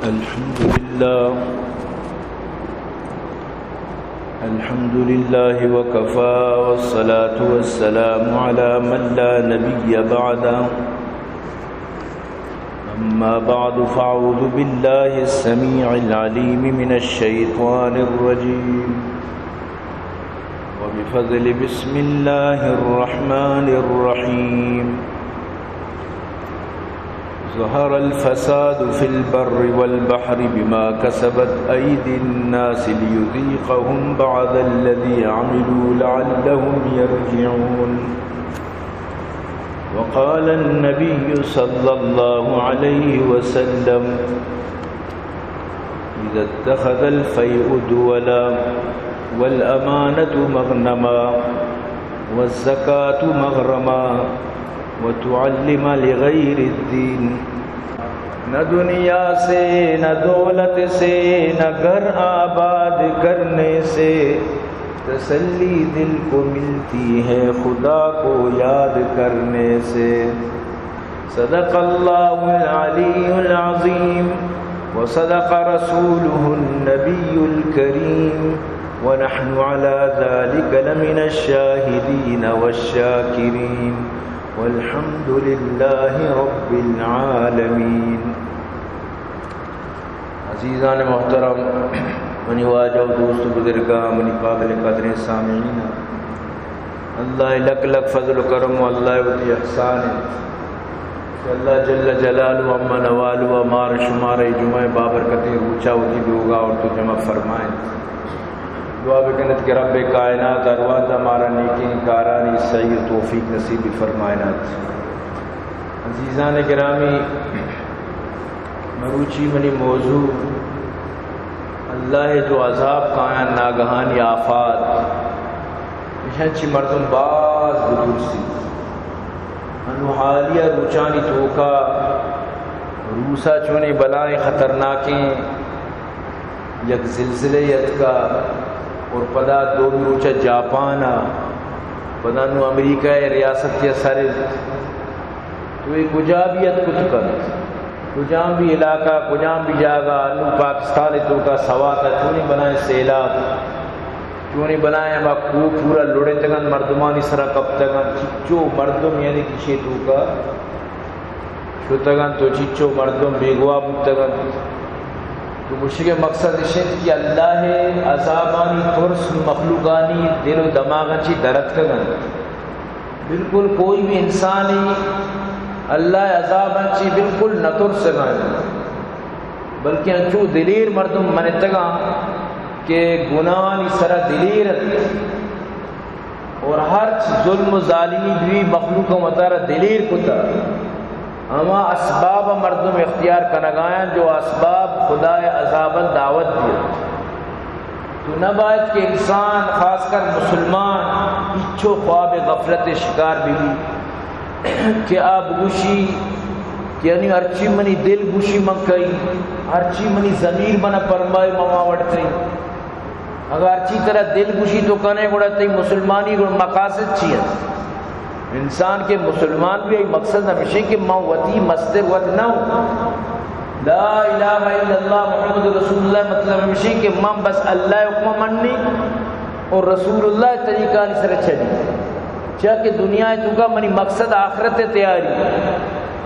الحمد لله. الحمد لله وكفى، والصلاة والسلام على من لا نبي بعده. أما بعد، فأعوذ بالله السميع العليم من الشيطان الرجيم. وبفضل بسم الله الرحمن الرحيم. ظهر الفساد في البر والبحر بما كسبت أيدي الناس ليذيقهم بعض الذي عملوا لعلهم يرجعون. وقال النبي صلى الله عليه وسلم: إذا اتخذ الفيء دولا، والأمانة مغنما، والزكاة مغرما، وتعلم لغير الدين. نہ دنیا سے، نہ دولت سے، نہ گھر آباد کرنے سے، تسلی دل کو ملتی ہے خدا کو یاد کرنے سے۔ صدق الله العلي العظيم، وصدق رسوله النبي الكريم، ونحن على ذلك لمن الشاهدين والشاكرين، والحمد لله رب العالمين. عزیزان محترم، منی واجہ و دوست و بزرگاں، منی قابل قدریں سامعین، اللہ لک لک فضل و کرم و اللہ وتی احسان انت کہ اللہ جل جلالہ و عم نوالہ مار شمار اے جمعہ بابرکتیں روچا وتی لوگا اور تو جمع فرمائیں۔ دعا بکنت کہ رب کائنات ہر وہد مارا نیکیں کارانی سعی و توفیق نصیب فرمائنات۔ عزیزان گرامی، مروچی منی موضوع اللہ جو عذاب کایاں، ناگہانی آفات، ایشاں چی مردم باز بترسی۔ انو حالیہ روچانی توکا روسا چونیں بلائیں خطرناکیں یک زلزلے اتکا اور پدا دومی روچا جاپانا، پدا نو امریکہ ریاست یا سر تو اے کجا بھی اتکت کنت، کجام بھی علاقہ، کجام بھی جاگہ، انو پاکستان توکا سوات ء چونیں بنائیں سیلاب، چونیں بنائیں ہما کوہ پورا لڑتگن، مردمانی سرا کپتگن، چچو مردم یعنی کشے توکا شتگن تو چچو مردم بیگواہ بوتگن۔ تو گوشگے مقصد اش انت کہ اللہ عذابانی ترس مخلوقانی دل و دماغ چی درتکگن۔ بالکل کوئی بھی انسانی اللہ عذاب انچی بالکل نہ ترسگا انت، بلکہ انچو دلیر مردم منتگا کہ گناہانی سرا دلیر انت اور ہرچ ظلم و ظالمی بھی مخلوق وتارا دلیر کتا۔ ہما اسباب مردم اختیار کنگایاں جو اسباب خدای عذابا دعوت دیت۔ تو نہ باید کہ انسان، خاص کر مسلمان، ہچو خواب غفلت شکار بی کہ آ بگوشی کہ یعنی ہرچی منی دل گوشی من کئی، ہرچی منی ضمیر منا پرمائے من ہما وڑ کئی۔ اگر ہرچی ترا دل گوشی تو کنے گڑا تئی مسلمانی گڑا مقاصد چی انت؟ انسان کہ مسلمان بھی، آئی مقصد ہمیشہ کہ من وتی مستر وت نہ ہوں۔ لا الہ الا اللہ محمد رسول اللہ مطلب ہمیشہ کہ من بس اللہ حکم مننی اور رسول اللہ طریقہ نی سر چلی۔ چیا کہ دنیا توکا منی مقصد آخرت تیاری۔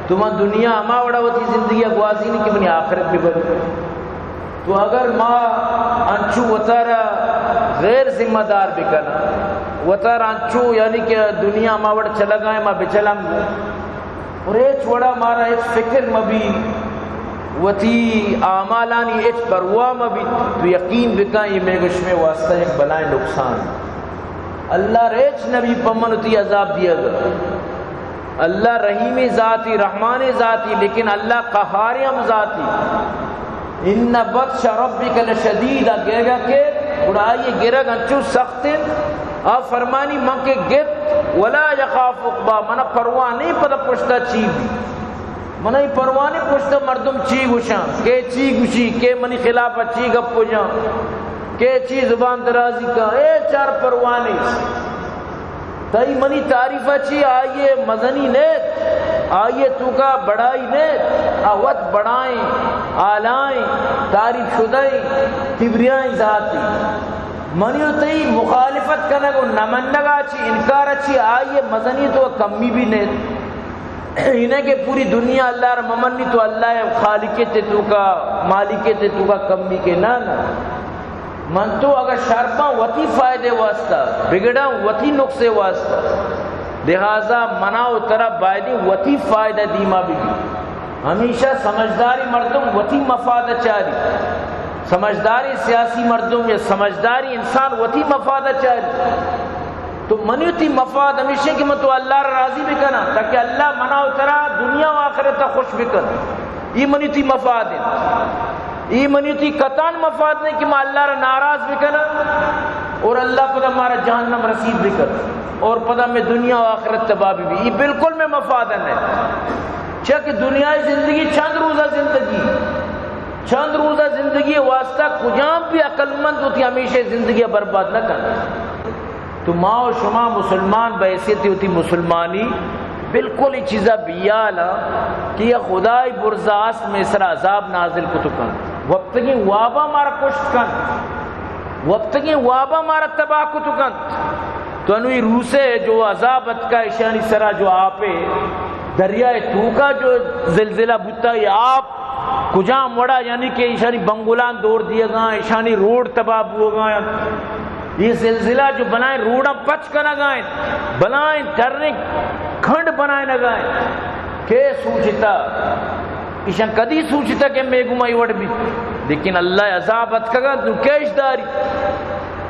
تو من دنیا ہما وڑا وتی زندگی گوازینی کہ منی آخرت بھی بنی۔ تو اگر ما انچو وتارا غیر ذمہ دار بکناں، وتارا انچو یعنی کہ دنیا ما وڑ چلگائیں ما بچلم گوں، اور ہچ وڑا مارا ہچ فکر مبی، وتی اعمالانی ہچ پرواہ مبی، تو یقین بکن یہ میگشمے واسطہ یک بلائیں نقصان۔ اللہ ریچ نبی پمن وتی عذاب دیگا۔ اللہ رحیم ذاتی، رحمان ذاتی، لیکن اللہ قہار ہم ذاتی۔ ان بطش ربک لشدید، گرگا کہ گڑا آئی گرگ انچو سخت انت۔ آ فرمانی من کہ گت ولا یخاف عقبا، منا پرواہ نہیں پدا پشتا چی بی۔ منا ای پرواہ نہیں پشتا مردم چی گوشاں، کہ چی گوشی، کہ منی خلاف چی گپ جاں، کہ چی زبان درازی کا، اے چار پرواہ نہیں۔ تئی منی تعریف ء چی آئی ء مزنی نیت، آئی ء توکا بڑائی نیت، آ وت بڑائیں، آلائیں، تعریف شدہ ایں، کبریائیں ذاتے۔ منی و تئی مخالفت کنگ و نہ منگا چی، انکارا چی، آئی مزنی تو کمی بھی نہیں۔ انہیں کہ پوری دنیا اللہ را ممنی تو اللہ خالق تے تو کا، مالک تے تو کا کمی کے، نہ، نہ۔ من تو اگر شرپاں وتی فائدے واسطہ، بگڑاں وتی نقصے واسطہ، لہذا منا و ترا بایدیں وتی فائدہ دیما بگی۔ ہمیشہ سمجھداریں مردم وتی مفاد چاری، سمجھداریں سیاسی مردم یا سمجھداریں انسان وتی مفاد چاری۔ تو منی وتی مفاد ہمیشہ کہ من تو اللہ را راضی بکناں، تاکہ اللہ منا و ترا دنیا و آخرت خوش بکن۔ یہ منی وتی مفاد ہے۔ یہ منی وتی قطعاً مفاد نہیں کہ من اللہ را ناراض بکناں اور اللہ پدا مارا جہنم رسید بکن اور پدا میں دنیا و آخرت تباہ بھی۔ یہ بالکل میں مفاد نہیں۔ چہ کہ دنیای زندگی چند روزہ زندگی، چند روزہ زندگی واسطہ کجام بھی عقل مند وتی ہمیشہ زندگی برباد نہ کن۔ تو ما و شما مسلمان بحیثیت وتی مسلمانی بالکل یہ چیزا بیال ہاں کہ یہ خدای برزا است میں سر عذاب نازل کتو کن، وپتگیں وابا مارا کشت کن، وپتگیں وابا مارا تباہ کتو کن۔ تو انوی روسے جو عذاب اتکا، ایشانی سرا جو آپے، دریائے توکا جو زلزلہ بوتا، یہ آپ کجام وڑا، یعنی کہ ایشانی بنگلان دور دیگا، ایشانی روڈ تباہ بوگا۔ یہ زلزلہ جو بلائیں روڈاں پچ کنگا، بلائیں ٹریں کھنڈ بنائنگا، کہ سوچتا، ایشان کدی سوچتا کہ میں گما یہ وڑ بھی، لیکن اللہ عذاب اتکگا، تو کیش داری۔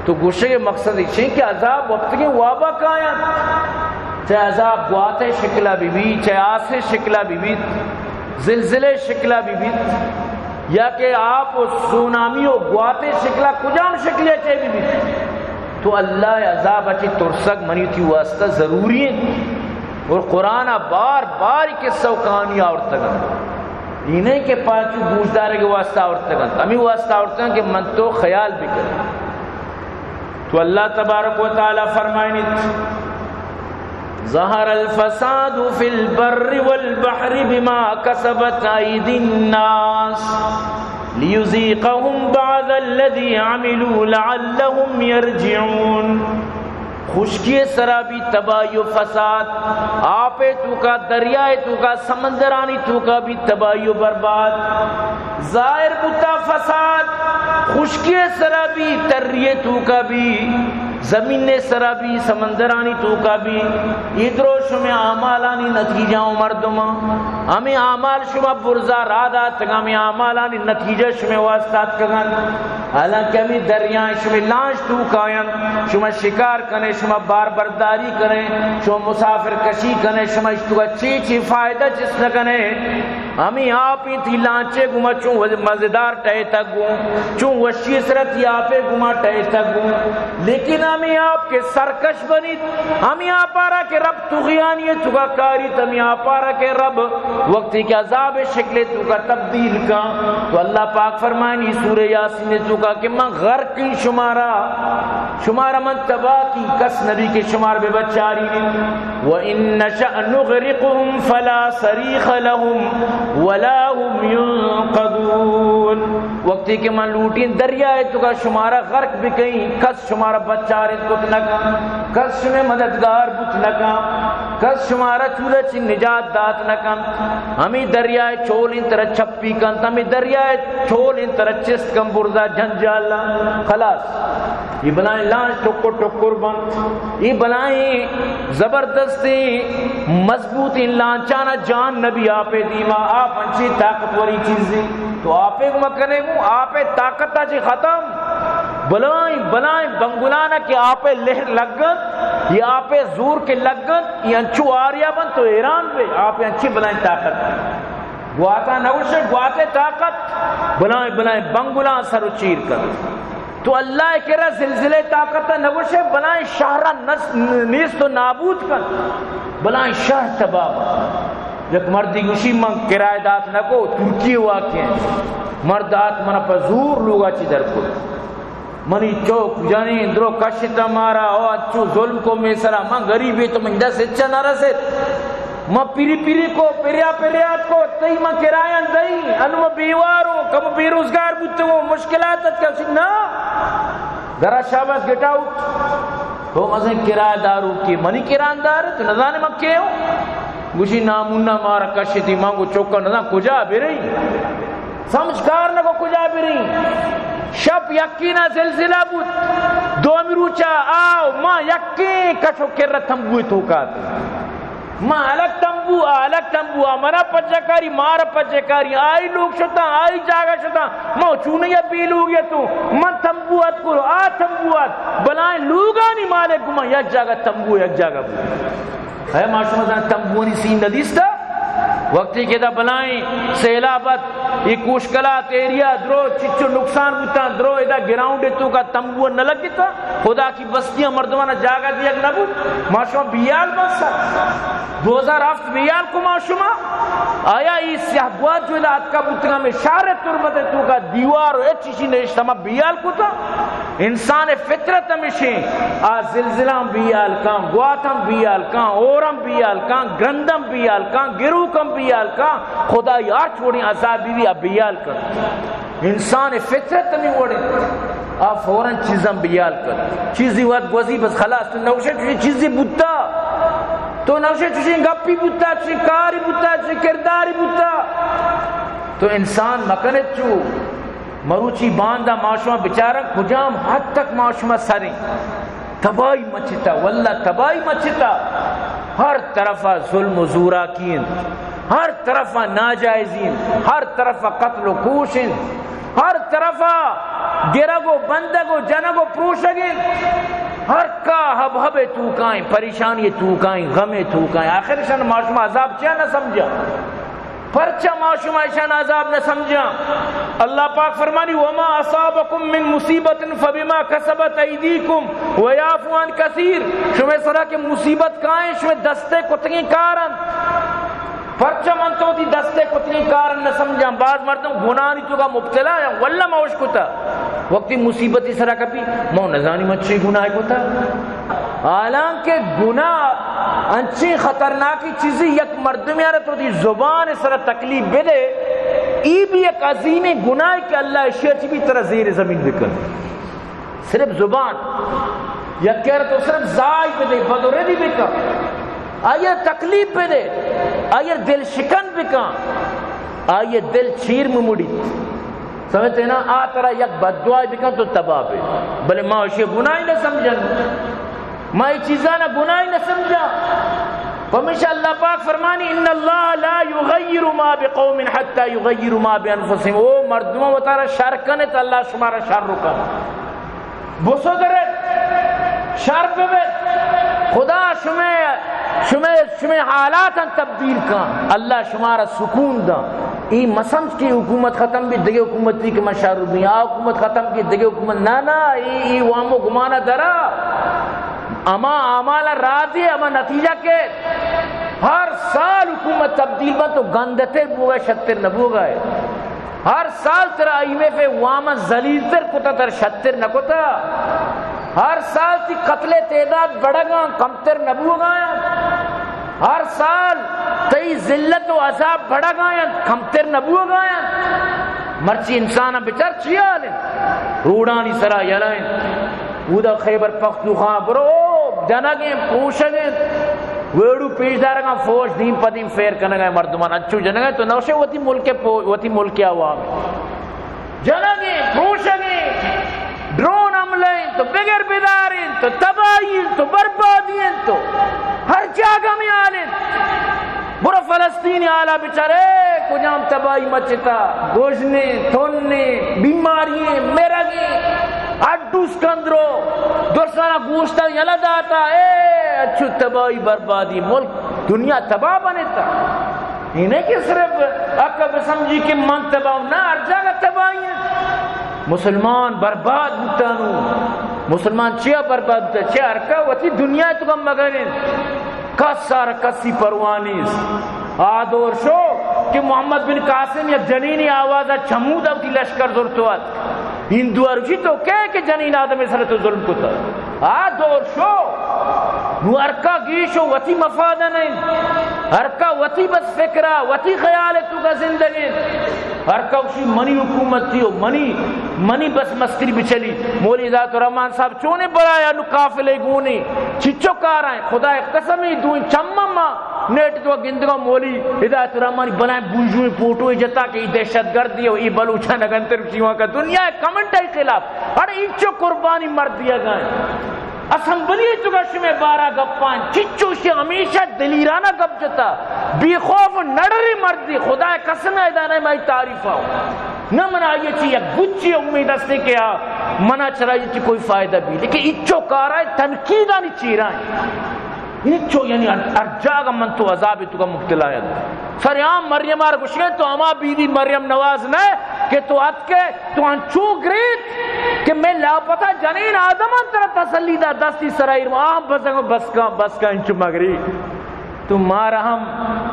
تو گوشگ ءِ مقصد ایش انت کہ عذاب وپتگیں وابا کاینت، چاہے عذاب گوات ءِ شکلا بہ بیت، چاہے آس ءِ شکلا بہ بیت، زلزلے ءِ شکلا بہ بیت، یا کہ آپ و سونامی و گوات ءِ شکلا، کجام شکلے ءَ چہ بہ بیت، تو اللہ ءِ عذاب ءَ چہ ترسگ منی وتی واسطہ ضروری انت۔ اور قرآن ءَ بار بار قصہ و کہانی آورتگ انت۔ اے نہ انت کہ پانچو گوشدارگ ءِ واسطہ آورتگ انت، ہمے واسطہ آورتگ انت کہ من تو خیال بکن۔ تو اللہ تبارک و تعالی فرمائنیت، ظهر الفساد في البر والبحر بما كسبت أيدي الناس ليذيقهم بعض الذي عملوا لعلهم يرجعون۔ خشکی ءِ سرا بھی تباہی و فساد، آپ ءِ توکا، دریا ءِ توکا، سمندرانی توکا بھی تباہی و برباد۔ ظاہر بوتا فساد، خشکی ءِ سرا بھی، تری ءِ توکا بھی، زمین ءِ سرا بھی، سمندرانی توکا بھی۔ اے درو شمے اعمالانی نتیجہ و مردماں۔ ہمے اعمال شما برزا راہ داتگ، ہمے اعمالانی نتیجہ شمے واسطہ اتکگ انت۔ حالانکہ ہمے دریائیں شمے لانچ توکا انت، شما شکار کنے، شما بار برداری کنے، شما مسافر کشی کنے، شما اشتوکا چی چی فائدہ چست نہ کنے۔ ہمے آپ انت، تئی لانچے گما چون وز-، مزیدار ٹہیتگ گوں، چون وشی سرا تئی آپے گما ٹہیتگ گوں۔ لیکن ہمے آپ کہ سرکش بنیت، ہمے آپارا کہ رب طغیانی توکا کاریت، ہمے آپارا کہ رب وقتی کہ عذاب شکل توکا تبدیل کن، تو اللہ پاک فرمائنی سورہ یاسین توکا کہ من غرق شمارا، شمارا من تباہ کی، کس نبی کہ شمار بہ بچاری۔ وَإِن نَشَأْ نُغْرِقْهُمْ فَلَا صَرِيخَ لَهُمْ وَلَا هُمْ يُنقَذُونَ۔ وقتی کہ من لوٹیں دریائے توکا شمارا غرق بکئیں، کس شمارا بچارت کت نہ کن، کس شمے مددگار بوت نہ کن، کس شمارا چولا چی نجات دات نہ کن۔ ہمے دریائے چولیں ترا چپی کنت، ہمے دریائے چولیں ترا چست کن برزا جنجالا۔ خلاص۔ اے بلائیں لانچ ٹکر ٹکر بنت۔ اے بلائیں زبردستیں مضبوطیں لانچانا جان نبی آپے دیما، آپ انچیں طاقتوریں چیزے۔ تو آپے گما کنے گوں، آپے طاقتا چہ ختم۔ بلائیں، بلائیں بنگلانا کہ آپے لہر لگنت، یا آپے زور کہ لگنت، یا انچو آریا بنت تو حیران بے، آپے انچیں بلائیں طاقت۔ گواتا نگوشے، گواتے طاقت، بلائیں، بلائیں بنگلاں سر و چیر کنت۔ تو اللہ ءِ کرا زلزلے طاقت ءَ نگوشے، بلائیں شہر ءَ نس-، نیست و نابود کن، بلائیں شہر تباہ بن۔ یک مردی گوشی، من کرایہ دات نکو، ترکی واقعہ انت۔ مرد آت منا پہ زور لوگا چی در کت۔ منی چوک جنین درو کشت مارا، او انچو ظلم کو مے سرا، من غریبے تو من دست ہچ نہ رسیت۔ ما پیری پیری کو، پریا پریا کو، تئی ما کرایاں دئی، انو ما بیواروں، کم بے روزگار بوتگوں، مشکلات ات کسی نا۔ گرا شاباس، گیٹ آؤٹ۔ تو مزن کرایہ دارو کی، منی کرایہ دار، تو نزانے ما کے ہوں؟ گوشی نامونا مارا کشتی، ما گو چوکا نزان کجا برئی۔ سمجھ کار نہ کو کجا بریں۔ شپ یقینا زلزلہ بوت۔ دومی روچا آو، ما یقین کچو کر تمبوی توکا ات۔ ما الگ تمبو، آ الگ تمبو، آ منا پجکاری، مارا پجکاری، آئی لوگ شتاں، آئی جاگہ شتاں، ما چونیا بے لوگ یتوں، من تمبو ات کو، آ تمبو ات، بلائیں لوگانی مالک گما یک جاگہ تمبو، یک جاگہ بو۔ اے ما شما زان تمبوانی سین ندیستا؟ وقتی کہ ادا بلائیں سیلاب ات، اے کوشکلات ایریا درو چچو نقصان بوتاں، درو ادا گراؤنڈ توکا تمبو نہ لگتا، خدا کی بستیاں مردمانا جاگہ دیگ نہ بوت، ما شما بیال بس۔ دو ہزار ہفت بیال کو ما شما۔ آیا ای سیاہ گوات جو ادا اتکا بوتگا میں شہر تربت توکا دیوار و اچ چیزی نشتا، ما بیال کتا؟ انسان فطرت ہمیشیں، آ زلزلہ ہم بیال کاں، گوات ہم بیال کاں، اور ہم بیال کاں، گرند ہم بیال کاں، گروک ہم بیال کاں، خدائی ہر چوڑیں عذابی بھی آ بیال کن۔ انسان فطرت ہمیں وڑیں، آ فوراً چیزاں بیال کن۔ چیزی وقت گوزی بس خلاص، تو نوشے چوشیں چیزی بوتا، تو نوشے چوشیں گپی بوتا، چوشیں کاری بوتا، چوشیں کرداری بوتا، تو انسان مکنت چو۔ مروچی باندا ما شما بچارن کجام حد تک ما شما سریں۔ تباہی مچتا، واللہ تباہی مچتا۔ ہر طرفا ظلم و زوراکی انت، ہر طرفا ناجائزی انت، ہر طرفا قتل و کوش انت، ہر طرفا گرگ و بندگ و جنگ و پروشگ انت۔ ہر کا ہب ہب توکائیں، پریشانی توکائیں، غم توکائیں۔ آخر شان ما شما عذاب چیا نہ سمجھا؟ پرچا ما شما اشان عذاب نہ سمجھاں؟ اللہ پاک فرمانی، وما اصابکم من مصیبت فبما کسبت ایدیکم ویعفو عن کثیر۔ شمے سرا کہ مصیبت کائیں، شمے دستے کتگیں کارن۔ پرچا من تو تی دستے کتگیں کارن نہ سمجھاں؟ بعض مردم گناہانی توکا مبتلا ہیں، واللہ ما اشکتا۔ وقتی مصیبتی سرا کپی، ما نزانی من چی گناہ کتا۔ حالانکہ گناہ انچیں خطرناکی چیزی، یک مردمی آرا تو دی زبان سرا تکلیف بدے، ای بھی یک عظیمیں گناہ کہ اللہ اشیا چی بھی ترا زیر زمین بکن۔ صرف زبان، یک کر تو صرف زائی بدے، بدردی بکن، آئی تکلیف بدے، آئی دل شکن بکن، آئی دل چیر ممڑی۔ سمجھتے نا؟ آ ترا یک بددعائے بکن تو تباہ بے۔ بلے ما اشی گناہی نہ سمجھن۔ ما ای چیزانا گناہی نہ سمجھا۔ پمیشا اللہ پاک فرمانی، ان اللہ لا یغیر ما بقوم حتی یغیروا ما بانفسهم۔ او مردم وتارا شر کنے تو اللہ شمارا شر کن۔ بسدرت، شر ببت۔ خدا شمے، شمے، شمے حالاتاں تبدیل کن۔ اللہ شمارا سکون داں۔ ای مسمج کہ حکومت ختم بی، دگہ حکومتی کہ من شر بی، آ حکومت ختم کی، دگہ حکومت، نہ، نہ، ای، ای وام و گمانا درا۔ اما اعمال راضی، اما نتیجہ کہ ہر سال حکومت تبدیل بن تو گندتر بوگا، شتر نہ بوگا ہے۔ ہر سال ترا آئی ایم ایف ء وام ذلیل تر کتا، تر شتر نہ کتا۔ ہر سال تی قتل تعداد بڑگاں، کمتر نہ بوگایا۔ ہر سال تئی ذلت و عذاب بڑگایا، کمتر نہ بوگایا۔ مرچی انسان بچار چی حال انت؟ روڈانی سرا یلہ انت۔ اودا خیبر پختونخوا برو، جنگ انت، پروشگ انت۔ ویڑو پیش دارگاں فوج دیم پہ دیم فیر کنگا مردمان انچو جنگ انت تو نوشے وتی ملک پو-، وتی ملک عوام۔ جنگ انت، پروشگ انت، ڈرون حملہ انت تو بگر بدار انت تو تباہی انت تو بربادی انت تو ہر جاگہ میں حال انت۔ برو فلسطینی حالا بچارے، کجام تباہی مچتا، گوشنے، تونے، بیماری، مرگے، اڈوس کندرو، درسانا گوشتا یلہ داتا، اے، اچھو تباہی بربادی، ملک، دنیا تباہ بنتا۔ یہ نہیں کہ صرف اکا بسمجھی کہ من تباہ، نہ، ہر جاگہ تباہی ہے۔ مسلمان برباد بوتانو۔ مسلمان چیا برباد بوتا؟ چیا ہر کا وتی دنیا تو کم مگن۔ کس سار کسی پرواہ نیست۔ آ دور شو کہ محمد بن قاسم یک جنینی آواز چمود وتی لشکر زرتو ات۔ ہندو ارشی تو کہے کہ جنین آدم سر تو ظلم کتا؟ آ دور شو۔ نو ارکا گیشو وتی مفاد نہیں۔ ہر کا وتی بس فکرا، وتی خیال تو کا زندگی۔ ہر کا اسی منی حکومت تھی و منی، منی بس مستری بچلی۔ مولوی ہدایت الرحمن صاحب چونے برائے انو قافلے گونے، چچو کار ہیں۔ خدا قسم، دوئیں چمم ما نیٹ تو گندگا، مولوی ہدایت الرحمن بلائیں بوجوئیں فوٹو جتا کہ ای دہشت گردی و ای بلوچا نگنتر شیواں کا دنیا کمنٹ ای خلاف۔ اڑے انچو قربانی مرد دیا گائیں۔ اسمبلی تو کا شمے بارہ گپان، چچو شی ہمیشہ دلیرانہ گپ جتا، بے خوف نڑری مردی، خدا قسم ہے، دانے مائی تعریف آؤ۔ نہ منا یہ چی یک گچی امید استے کہ آ منا چرا یہ چی کوئی فائدہ بھی، لیکن اچو کارا تنقیدانی چیرائیں۔ اچو یعنی ہر، ہر جاگہ من تو عذاب تو کا مبتلا ہے۔ سر عام مریم آر گشگے تو ہما بی بی مریم نواز نہ کہ تو اتکے تو انچو گریت کہ میں لاپتہ جنین آدمان ترا تسلی دا، دستی سرا ایر آ بزگو بس کا، بس کا انچو مگری۔ تو مارا ہم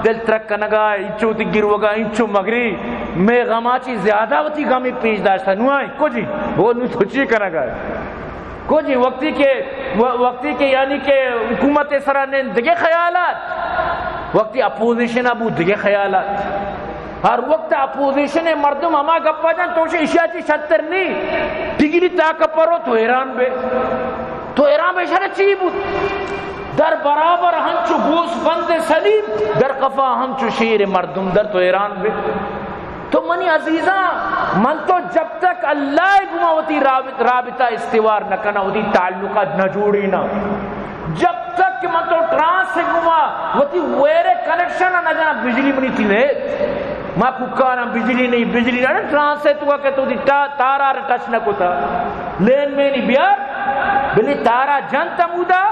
دل ترک کنگا، انچو تی گروگا، انچو مگری۔ میں غما چی زیادہ وتی غمی پیش داشتا۔ نو آئیں، کو جی، وہ نو تو چی کنگا؟ کو جی، وقتی کہ، و-، وقتی کہ یعنی کہ حکومت سرا نے دگے خیالات، وقتی اپوزیشن ابو دگے خیالات۔ ہر وقت اپوزیشن مردم ہما گپا جن تو شے اشیا چی شتر نی۔ ڈگری تا کپرو تو حیران بے۔ تو حیران بے شر چی بود؟ در برابر ہنچو گوس بند سلیم، در قفا ہنچو شیر مردم در تو حیران بے۔ تو منی عزیزاں، من تو جب تک اللہ گما وتی رابط-، رابطہ استوار نہ کنا، وتی تعلقات نہ جوڑینا، جب تک کہ من تو ٹرانس گما وتی ویرے کنیکشن نہ جنا، بجلی منی تھی نہیں۔ ما ککانا بجلی نہیں، بجلی نہیں، ٹرانس ہے تو کہ تو دی تا-، تارا ٹچ نہ کوتا۔ لین مینی بیار، بلے تارا جنت ہمودا،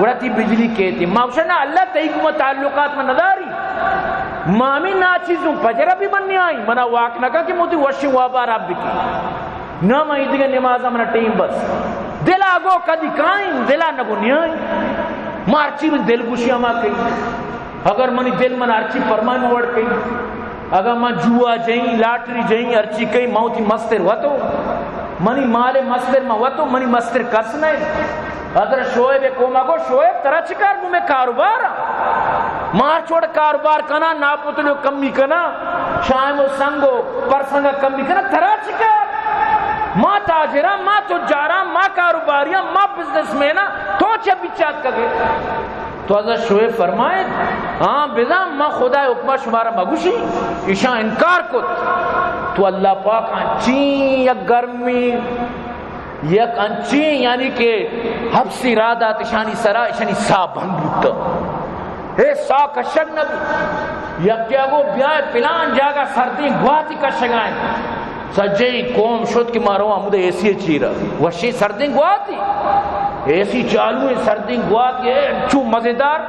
گڑا تی بجلی کیتی۔ ما گوشاں نا، اللہ تئی گوما تعلقات من نداری۔ ما ہمیں ناچیزوں پجرا بھی من نیائی، منا واک نہ کن کہ موتی وشی وابا رب بکی۔ نہ ما ایدگہ نمازا منا ٹیم بس۔ دلا گو کدی کائیں، دلا نگو نیائیں۔ ما ہرچی من دل گوشی ہما کئی۔ اگر منی دل من ہرچی پرمائیں وڑ کئی۔ اگر من جوا جئیں، لاٹری جئیں، ہرچی کئی، من وتی مستر وتو۔ منی مال مستر من وتو، منی مستر کس نہ۔ حضرت شعیب کوما گو، شعیب ترا چکار گو میں کاروبار؟ ما چھوڑ کاروبار کنا، ناپتلو کمی کنا، شائم و سنگو پرسنگا کمی کنا، ترا چکار؟ ما تاجراں، ما تجاراں، ما کاروباریاں، ما بزنس میناں، تو چہ بچات کگے؟ تو حضرت شعیب فرمائے، ہاں بزاں ما خدا حکمہ شمارا مگوشی، ایشاں انکار کت۔ تو اللہ پاک انچیں یک گرمی، یک انچیں یعنی کہ حبسی را دات اشانی سرا، اشانی ساہ بند بوتا۔ اے ساہ کشگ نہ بوت۔ یکے گو بیائے پلان جاگہ سردیں گواتی کشگائیں۔ سجیں قوم شت کہ ما رو ہمود اے سی چیرا۔ وشیں سردیں گواتی۔ اے سی چالو ہے، سردیں گواتی ہے، انچو مزیدار۔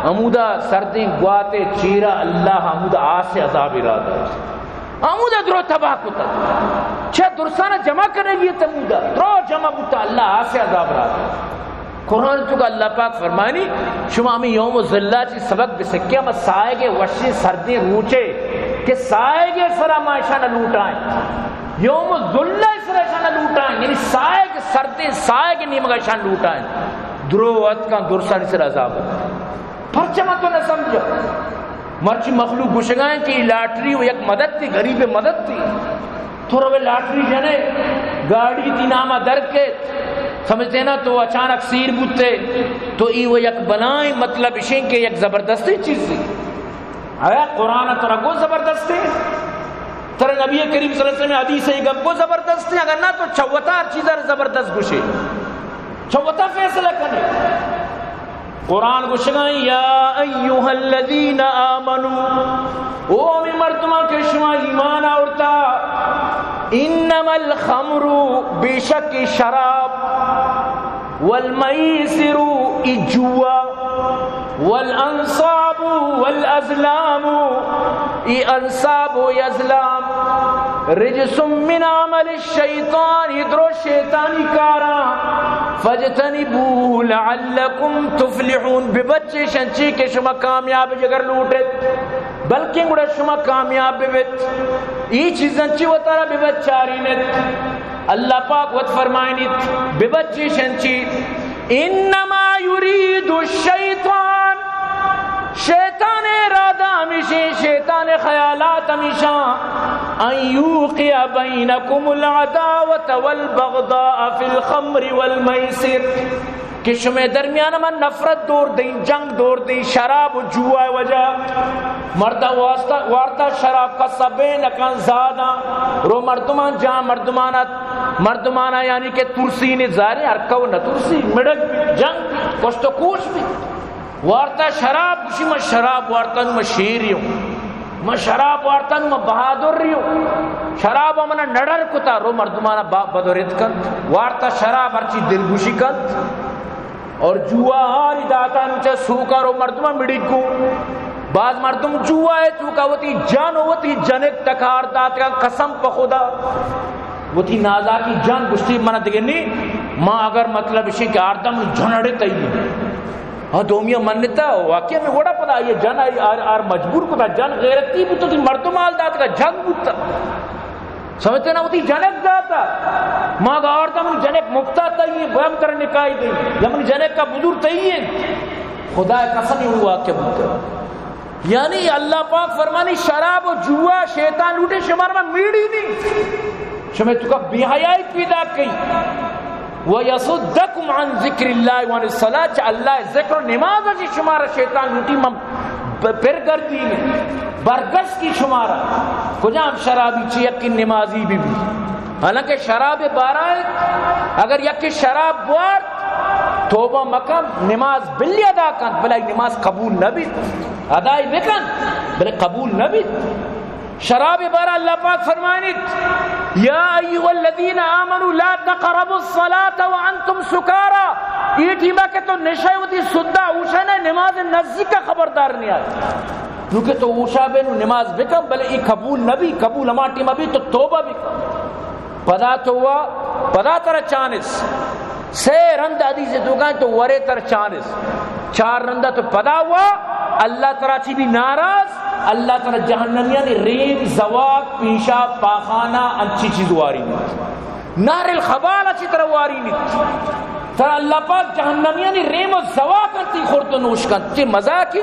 ہمودا سردیں گواتے چیرا اللہ ہمودا آس عذاب ارادہ۔ ہمودا درو تباہ کتا۔ چہ درسانا جمع کرنے گی تمودا۔ درو جمع بوتا اللہ آس عذاب ارادہ۔ قرآن تو کا اللہ پاک فرمانی، شما ہمیں یوم الذلہ چی سبق بسکے، ہم سائے کے وشیں سردیں روچے کہ سائے کے سرا ما اشانا لوٹائیں۔ یوم الذلہ سرا اشانا لوٹائیں، یعنی سائے کے سردیں سائے کے نیمگا اشان لوٹائیں۔ درو اتکاں درسانی سرا عذاب۔ پرچہ ما تو نہ سمجھا۔ مرچی مخلوق گشگائیں کہ لاٹری و یک مدد تھی، غریب مدد تھی۔ تو روے لاٹری جنے، گاڑی تی ناما در کے، سمجھتے نا، تو اچانک سیر بوتے، تو ای وہ یک بلائیں مطلب اشیں کہ یک زبردستیں چیزے۔ آیا قرآن ترا گو زبردستیں؟ ترا نبی کریم صلی اللہ علیہ وسلم حدیث ای گپ گو زبردستیں؟ اگر نہ تو چوتا ہر چیز زبردست گشے۔ چوتا فیصلہ کنے۔ قرآن گوشگائیں، یا ایھا الذین آمنو، او ہمیں مردمان کہ شما ایمان آورتا، انما الخمر، بے شک شراب، والمیسر، ای جوا، والانصاب والازلام، ای انصاب و ازلام، رجس من عمل شیطان، ای درو شیطانی کاراں، فاجتنبوه لعلکم تفلحون، ببچے شنچی کہ شما کامیاب جگر لوٹت، بلکیں گڑا شما کامیاب ببت۔ ای چیزاں چی وتارا ببچارینت۔ اللہ پاک وت فرمائنیت، ببچے شنچی، انما یرید الشیطان، شیطان ارادہ ہمیشیں، شیطان خیالات ہمیشاں، ان یوقع بینکم العداوۃ والبغضاء فی الخمر والمیسر، کہ شمے درمیان من نفرت دور دیں، جنگ دور دیں، شراب و جوا وجہ۔ مردا واسطہ وارتا شراب کا سبے نکن زاداں، رو مردمان جان مردمانت، مردمانا یعنی کہ ترسی نے زارے، ہر کو نہ ترسی، مڑک بھی، جنگ بھی، کشت و کوش بھی۔ وارتا شراب، گوشی من شراب وارتا نو من شیری ہوں، من شراب وارتا نو من بہادری ہوں، شراب من نڑر کتا، رو مردمانا با-، بدورت کنت۔ وارتا شراب ہرچی دلگوشی کنت۔ اور جوا ہاری داتا نو چہ سوکا رو مردمان مڑی کو۔ بعض مردم جوا ہے تو کا وتی جان و وتی جنک تکار دات کا قسم پہ خدا۔ وتی نازاکی جان گشتی من دگنی، ما اگر مطلب اشی کہ آردم جنڑے تئی۔ ہاں، دومیا منتا، واقعی ہمیں وڑا پدا یہ جن آئی آر، آر مجبور کتا، جن غیرتی بوتا، تی مردم حال دات کا جنگ بوتا۔ سمجھتے نا، وتی جنک داتا۔ ما گارتا من جنک مفتا تئی، بیم تر نکائی دئی۔ یا من جنک کا بزرگ تئی ہے۔ خدا قسم یہ واقعہ بوتا۔ یعنی اللہ پاک فرمانی، شراب و جوا شیطان لوٹے، شمار میں میڑی نہیں۔ شمے تو کا بے حیائی پیدا کئی۔ ویصدکم عن ذکر اللہ وعن الصلاۃ، چہ اللہ ذکر و نماز چی شمارا شیطان لوٹی، من ب-، پر گردی، برگس کی شمارا۔ کجام شرابی چی یکی نمازی بھی بھی۔ حالانکہ شراب بارا ہے، اگر یکی شراب بوار، توبہ مکن، نماز بلی ادا کن، بلے نماز قبول نہ بیت۔ ادائی بکن، بلے قبول نہ بیت۔ شراب بارا اللہ پاک فرمانیت، یا ایھا الذین آمنوا لا تقربوا الصلاۃ وانتم سکاری۔ یہ ٹیما کہ تو نشہ وتی سدا اوشانے، نماز نزدیک خبردار نہیں آئے۔ کیونکہ تو اوشا بے نو نماز بکن، بلے یہ قبول نہ بی، قبول ہما ٹیما بی تو توبہ بکن۔ پدا تو وا، پدا ترا چانس۔ سے رند حدیث تو گائیں تو ورے تر چانس۔ چار رندا تو پدا وا، اللہ ترا چی بھی ناراض، اللہ ترا جہنمیانی ریم، زواک، پیشاب، پاخانہ، انچی چیز واری نہیں۔ نار الخبال اچی ترا واری نہیں۔ ترا اللہ پاک جہنمیانی ریم و زواک انتی خورد و نوش کن۔ چی مزاقی؟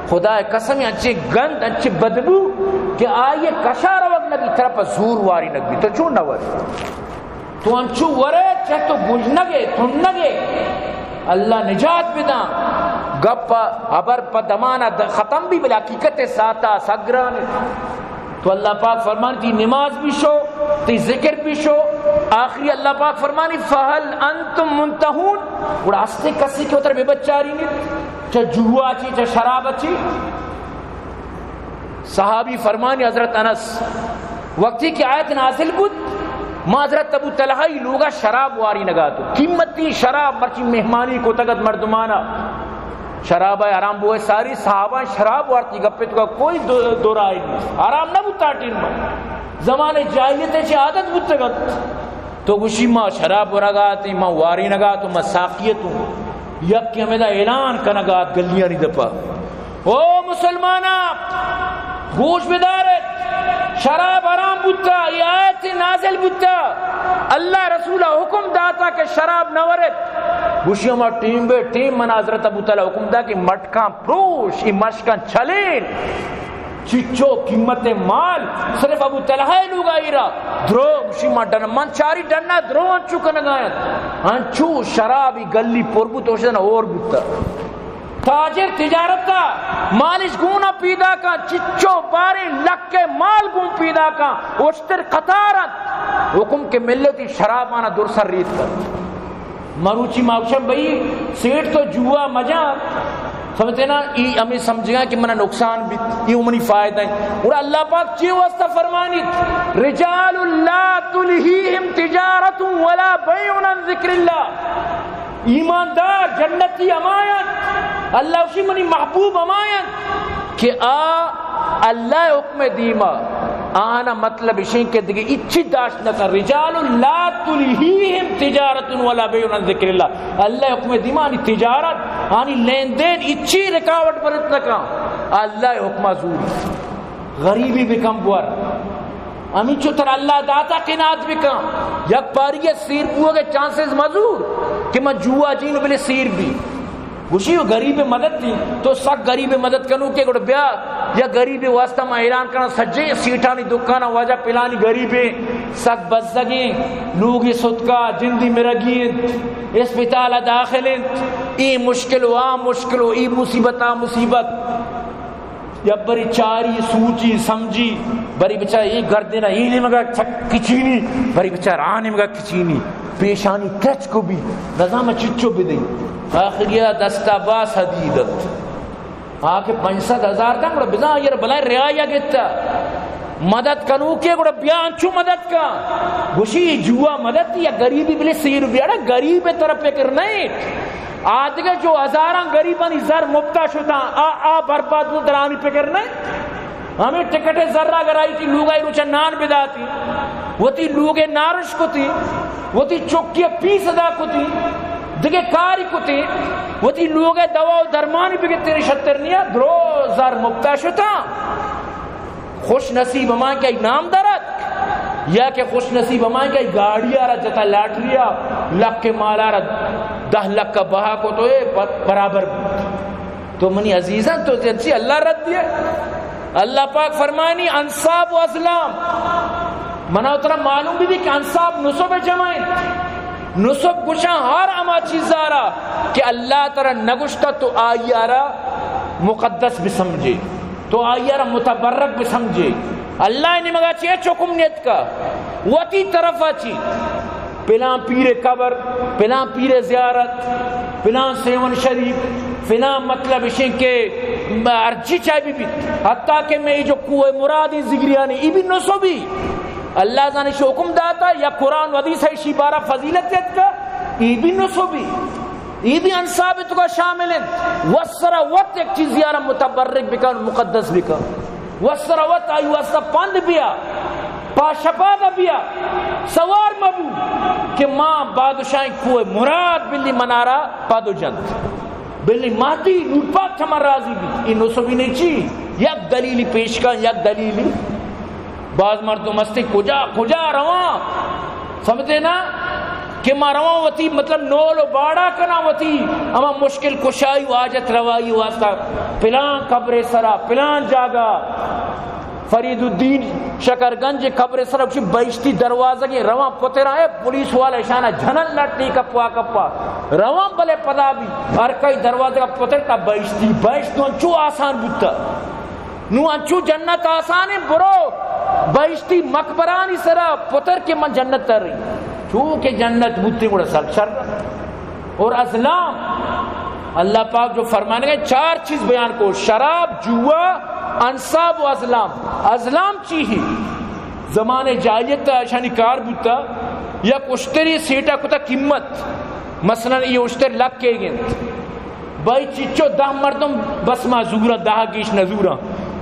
خدا قسم، انچیں گند، انچیں بدبو کہ آئی کشا روگ نبی، ترا پہ زور واری نبی۔ تو چون نہ وری؟ تو انچو ورے، چہ تو گژنگے، تنگے۔ اللہ نجات بداں۔ گپ حبر پہ دمانا د-، ختم بی، بلے حقیقت ساتا سگران۔ تو اللہ پاک فرمان، تی نماز بھی شو، تی ذکر بھی شو۔ آخری اللہ پاک فرمانی، فہل انتم منتہون؟ گڑا ہستے کسی کہ اتر بے بچاری نہیں؟ چہ جوا چی، چہ شراب چی؟ صحابی فرمانی حضرت انس، وقتی کہ آیت نازل بود، ما حضرت ابو طلحہ ای لوگا شراب واری نگاتو، قیمتی شراب، مرچی مہمانی کو تگت مردمانا شراب حرام بوئے ساری، صحابہ شراب وارتی گپے تو کا کوئی دو، دو رائے نہیں، حرام نہ بوتا ٹیم۔ زمانے جاہلیت چی عادت بوتگت۔ تو گوشی، ما شراب ورگا اتیں، ما وارینگا اتوں، ما ساقی اتوں۔ یک کہ ہمیدا اعلان کنگا ات گلیانی دپا، او مسلمانا، گوش بدارت، شراب حرام بوتا، یہ آیت نازل بوتا، اللہ رسول حکم داتا کہ شراب نہ ورت۔ گوشی، ہما ٹیم بے ٹیم من حضرت ابو طلحہ حکم دا کہ مٹکاں پروش، ای مشکاں چلین۔ چچو قیمت مال صرف ابو طلحہ لوگا ایرا درو، گوشی ما ڈن، من چاری ڈنا درو انچو کنگا انت۔ انچو شرابی گلی پر بوت، اوشن اور بوتا۔ تاجر تجارتا مالش گونا پیدا کن، چچو باریں لکھ مال گون پیدا کن، اوشتر قطار انت۔ حکم کہ ملتی شرابانا درسر ریت کن۔ مروچی ما گوشاں بھئی، سیٹ تو جوا مجا، سمجھتے نا، ای ہمیں سمجھگا کہ منا نقصان بیت، ای منی فائدہ ہے۔ اور اللہ پاک چی واسطہ فرمانیت، رجال لا تلہیہم تجارت ولا بیع عن ذکر اللہ۔ ایماندار جنتی ہمایان، اللہ اشی منی محبوب ہمایان کہ آ اللہ حکم دیما آنا مطلب اشیں کہ دیگه اچی داشت نہ کن۔ رجال لا تلہیہم تجارت ولا بیع عن ذکر اللہ۔ اللہ حکم دیما آنی تجارت، آنی لین دین اچی رکاوٹ برت نہ کن۔ اللہ حکم زوری۔ غریبی بکم بور۔ ہمینچو تر اللہ داتا قناعت بکن۔ یک پاری سیر بوگے چانسز مزور کہ من جوا جین بلے سیر بی۔ گوشی، او غریب مدد دی، تو سک غریب مدد کنوکے، گڑا بیا، یا غریب واسطہ ما اعلان کناں، سجے سیٹانی دکان، واجہ پلانی غریبیں، سک بزگیں، لوگی ستکا، جندی مرگی انت، اسپتال داخل انت، اے مشکل و آ مشکل و اے مصیبت آ مصیبت۔ یا بری چاری، سوچی، سمجھی، بری بچار اے گردن اے نیمگا چک کچینی، بری بچار آ نیمگا کچینی، پیشانی تچک بی، نظام چچو بدئی۔ آخریا دستا باس حدید ات۔ آ کہ پنچ سد ہزار داں، گڑا بزاں آئی ءَ را بلائیں رعایا گتا۔ مدد کنوکے گڑا بیا انچو مدد کا۔ گوشی جوا مدد یا غریبی بلے سیر بیاڑا، غریب طرف فکر نہیں۔ آدگہ جو ہزاراں غریبانی زر مپتا شتاں، آ، آ برباد بو درانی فکر نہیں۔ ہمیں ٹکٹ زر اگر آئی تی لوگائی روچا نان بداتی، وتی لوگے نارش کتی، وتی چکی پیس ادا کتی، دگہ کاری کتی، وتی لوگ ءَ دوا و درمانی بگتری شتر نیا، درو زر مپتا شتا۔ خوش نصیب ہما کہ نام درت، یا کہ خوش نصیب ہما کہ گاڑی آرا جتا، لاٹری آ لکھ مال آرا دہ لکھ بہا کو تو اے ب-، برابر بوت۔ تو منی عزیزاں، تو چی اللہ رد دیے؟ اللہ پاک فرمانی، انصاب و ازلام۔ منا ترا معلوم بھی، بھی کہ انصاب نصب جمع انت۔ نصب گوشاں ہر ہما چیزا را کہ اللہ ترا نگوشتا، تو آئی را مقدس بسمجھے، تو آئی را متبرک بسمجھے۔ اللہ نیمگا چی ہچ حکم نیتکا، وتی طرفا چی۔ پلان پیر قبر، پلان پیر زیارت، پلان سیون شریف، پلان مطلب اشیں کہ ہرچی چاہے بی بیت، حتیٰ کہ میں جو کوہ مراد ذگریانی، ای بھی نصبی۔ اللہ زانش حکم داتا یا قرآن و حدیث ایشی بارہ فضیلت یتکا، ای بھی نصبی۔ ای بھی انصاب توکا شامل انت۔ وسرا وت یک چیزی آرا متبرک بکن، مقدس بکن۔ وسرا وت آئی واسطہ پند بیا، پا شپاد بیا، سوار مبو کہ ما بادشاہیں کوہ مراد بلی منارا پادو جنت۔ بلی ماتی نور پاک چما راضی بی۔ ای نصبی نہیں چی؟ یک دلیلی پیش کن، یک دلیلی۔ باز مردم ہستی کجا، کجا رواں؟ سمجھتے نا؟ کہ ما رواں وتی مطلب نول و باڑا کناں، وتی ہما مشکل کشائی و حاجت روائی واسطہ پلان قبر سرا، پلان جاگہ، فرید الدین شکرگنج قبر سرا، چی بہشتی دروازگیں، رواں پتراں، اے پولیس والا اشانا جنن لٹی کپا کپا، رواں بلے پدا بھی ہر کئی دروازگا پتر تا بہشتی، بہشت تو انچو آسان بوتا۔ نوں انچو جنت آسانیں، برو بہشتی مقبرانی سرا پتر کہ من جنت تر رہی۔ چونکہ جنت بوتے گڑا سک شر۔ اور ازلام، اللہ پاک جو فرمانے گئے، چار چیز بیان کو، شراب، جوا، انصاب و ازلام۔ ازلام چی ہی؟ زمانے جاہلیت اشانی کار بوتا، یک اشتری سیٹا کتا قیمت، مثلاً یہ اشتر لکھ کے گنت، بھائی چچو دہ مردم بس ما زوراں، دہ گیش نہ زوراں۔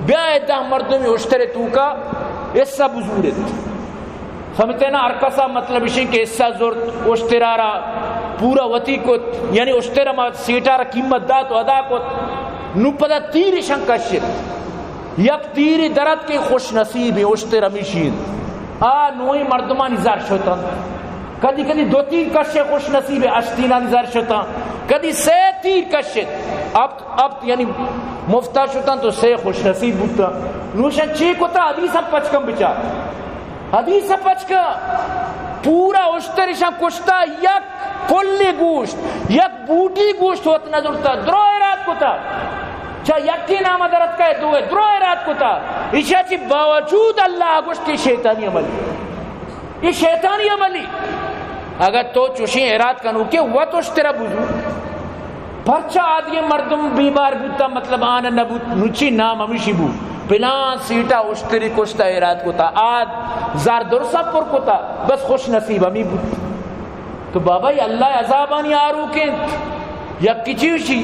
بیا اے دہ مردم اشتر توکا حصہ بزورت۔ سمجھتے نا؟ ہر کسا مطلب اشیں کہ حصہ زرت، اشترا را پورا وتی کت، یعنی اشتر ما سیٹا را قیمت دات و ادا کت۔ نو پدا تیر اشان کشت۔ یک تیری درت کہ خوش نصیب اشتر ہمیشی انت۔ آ نوئیں مردمانی زر شتنت۔ کدی کدی دو تیر کشے خوش نصیب اشتینانی زر شتاں، کدی سے تیر کشت۔ اب، اب یعنی مفتا شتاں تو سے خوش نصیب بوتاں۔ نوشن چی کتا؟ حدیث پچ کن بچار۔ حدیث پچ کن۔ پورا اشتر اشاں کشتا، یک پلی گوشت، یک بوٹی گوشت وت نہ زرتا، درو ایراد کتا۔ چا یکی نام درت کا، دو درو ایراد کتا۔ ایشا چی باوجود اللہ گوشت کہ شیطانی عمل۔ یہ شیطانی عملی۔ اگر تو چوشیں اراد کنو کہ وت اشترا بزو، پرچا آدگہ مردم بیمار بوتا، مطلب آن نہ بوت، نوچی نام ہمیشی بو، پلان سیٹا اشتری کشتا، اراد کتا، آد زار درسا پر کتا، بس خوش نصیب ہمی بوت۔ تو بابا، یہ اللہ عذابانی آروک انت۔ یکی چیوشی،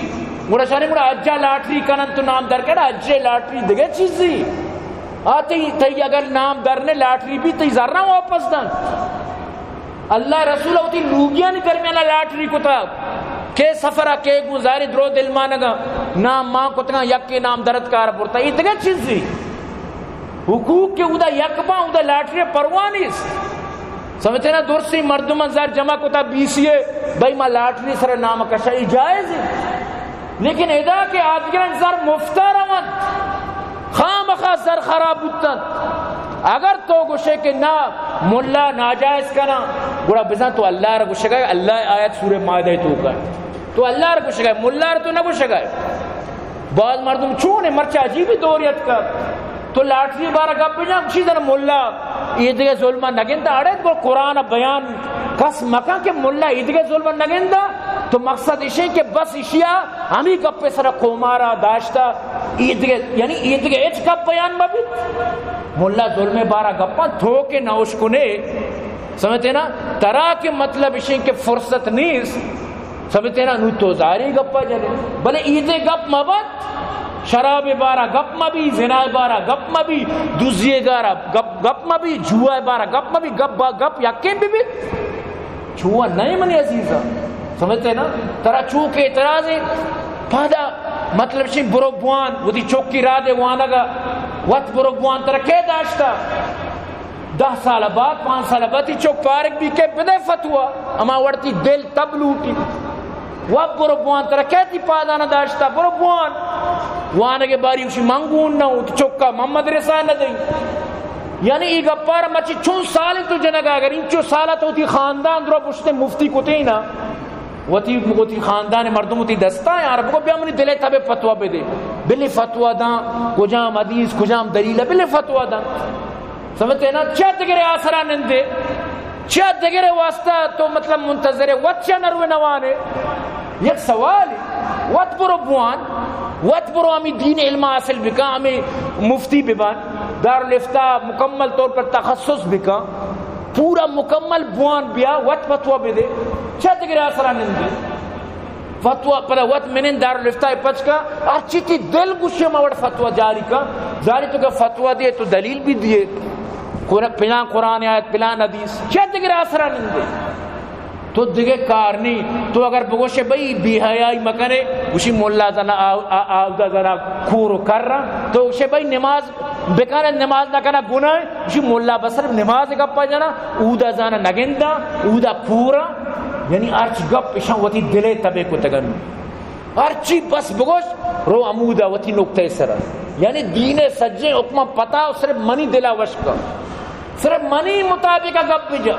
گڑا شانے گڑا حجا لاٹری کنن تو نام در کرا، حجے لاٹری دگہ چیزی۔ آ تئی، تئی اگر نام در نے لاٹری بھی تئی زراں واپس دن۔ اللہ رسول وتی لوگیانی درمیان لاٹری کتا۔ کے سفرا کے گوں ظاہر درو دل مانگا، نام مان کتگا، یکے نام درت کار برتا۔ یہ دگہ چیزی۔ حقوق کہ اودا یک باں، اودا لاٹری پرواہ نیست۔ سمجھتے نا؟ درستی مردمان زر جمع کتا بی سی اے، بھائی ما لاٹری سر نام کشا، یہ جائز ہے؟ لیکن ادا کہ آدگران زر مفتا رونت، خامخا زر خراب بوتنت۔ اگر تو گوشے کہ نا، ملا ناجائز کناں، گڑا بزاں تو اللہ را گوشگائے، اللہ آیت سورہ مائدہ توکا۔ تو اللہ را گوشگائے، ملا را تو نہ گوشگائے۔ باز مردم چون مرچا عجیبی دور یتکا۔ تو لاٹری بارا گپ بجن، چیز نہ ملا، ایدگہ ظلم نگندا۔ اڑے گڑا قرآن بیان کس مکن کہ ملا ایدگہ ظلم نگندا۔ تو مقصد اشیں کہ بس اشیا ہمی گپ سر قومارا داشتا، ایدگہ، یعنی ایدگہ ہچ گپ بیان مبیت۔ ملا ظلم بارا گپاں تو کہ نہ اشکنے، سمجھتے نا؟ ترا کہ مطلب اشیں کہ فرصت نیست، سمجھتے نا؟ نو تو ظاہری گپا جنے، بلے ایدے گپ مبت، شراب بارا گپ مبی، زنا بارا گپ مبی، دزی گارا گپ، گپ مبی، جوا بارا گپ مبی، گپ با گپ یکیں ببیت۔ چو نئے منی عزیزاں، سمجھتے نا؟ ترا چو کہ اعتراض ہے، پادا مطلب شی برو بوان، وتی چوکی را دے وانگا، وت برو بوان، ترا کے داشتا؟ دہ سال بعد، پانچ سال بعد تی چوک پارگ بی کہ بدے فتوا، اما وڑتی دل تب لوٹی۔ و برو بوان، ترا کے تی پادانا داشتا؟ برو بوان۔ وانگے باری گوشی من گون نہ ہوں، تی چوکا من مدرسہ نہ دئی۔ یعنی ای گپار مچی چون سال تو جنگا، اگر انچو سالا تو تی خاندان درو پشتے مفتی کتے نا، وتی، وتی خاندان مردم وتی دستا ہیں، عرب کو بیا منی دلے تبے فتوا بدے۔ بلی فتوا داں، کجام حدیث، کجام دلیل، بلی فتوا داں۔ سمجھتے نا؟ چہ دگرے آسرا نندے، چہ دگرے واسطہ تو مطلب منتظر ہے، وت چہ نروے نوانے۔ یک سوال، وت برو بوان، وت برو ہمیں دین علم حاصل بکن، ہمیں مفتی ببن، دارالافتاء مکمل طور پر تخصص بکن، پورا مکمل بوان بیا، وت فتوا بدے، چہ دگرے آسرا نندے۔ فتوا پدا وت منند دارالافتاء پچ کا، ہرچی تی دل گوشے ما وڑ فتوا جاری کا۔ جاری تو کہ فتوا دیے تو دلیل بھی دیے، قر-، پلان قرآن آیت، پلان حدیث، چہ دگرے آسرا نندے۔ تو دگہ کار نہیں۔ تو اگر بگوشے بھئی بے حیائی مکنے، گوشی ملا زنا آ-، آ-، آودا زنا کور و کر رہا، تو گوشے بھئی نماز بکن، نماز نہ کنا گناہ ہے۔ گوشی ملا بس صرف نماز گپا جنا، اودا زانا نگندا، اودا کورا۔ یعنی ہرچ گپ اشان وتی دلے تبے کتگن۔ ہرچی بس بگوش، رو ہمودا وتی نقطہ سرا۔ یعنی دین سجیں حکماں پتا و صرف منی دلا وشکا۔ صرف منی مطابق گپ بجا۔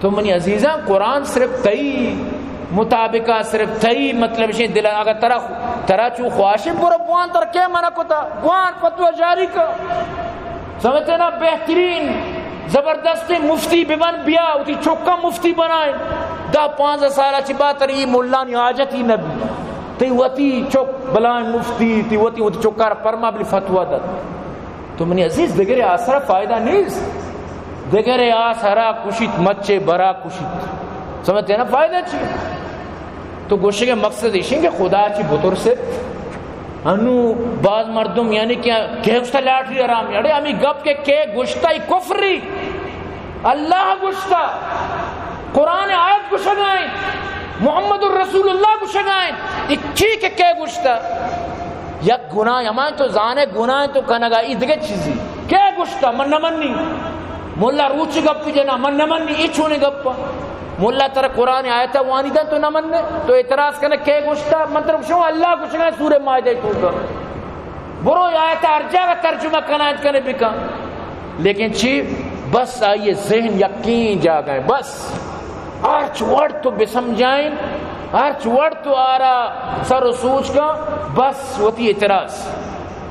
تو منی عزیزاں، قرآن صرف تئی مطابقہ، صرف تئی مطلب شے دل، اگر ترا، ترا چو خواہش برو بوان، تر کے منع کتا؟ بوان، فتوی جاری کا۔ سمجھتے نا؟ بہترین زبردست مفتی ببن، بیا وتی چکا مفتی بنائیں۔ دہ پانزدہ سال چی بعد تر ای ملانی حاجت ہی نبی۔ تی وتی چک بلائیں مفتی، تی وتی، وتی چکار پرما بلی فتوی دات۔ تو منی عزیز، دگرے آسرا فائدہ نیست۔ دگرے آسرا کشیت، مچے برا کشیت۔ سمجھتے ہیں نا؟ فائدہ چی؟ تو گوشگے مقصد ایشیں کہ خدا چی بترسے۔ انو باز مردم یعنی کہ، کہ گوشتا لاٹری حرام؟ اڑے ہمیں گپ کہ، کہ گوشتا ای کفری۔ اللہ گوشتا، قرآن آیت گوشگائیں، محمد الرسول اللہ گوشگائیں، ای چی کہ، کہ گوشتا؟ یک گناہ ہمان تو زانے، گناہ تو کنگا، ای دگہ چیزی۔ کئے گوشتا؟ من نہ منی۔ ملا روچ گپ جنا، من نہ منی، ای چونیں گپ؟ ملا ترا قرآن آیت وانی دن تو نہ مننے، تو اعتراض کنے کئے گوشتا؟ من ترا گوشوں اللہ گوشگا سورہ مائدہ توکا۔ برو آیت ہر جگہ ترجمہ کنائت کنے بکن۔ لیکن چی؟ بس آئیے ذہن یقین جاگا ہے، بس۔ ہرچ وڑ تو بسمجھائیں، ہرچ وڑ تو آرا سر و سوچ کا، بس وتی اعتراض۔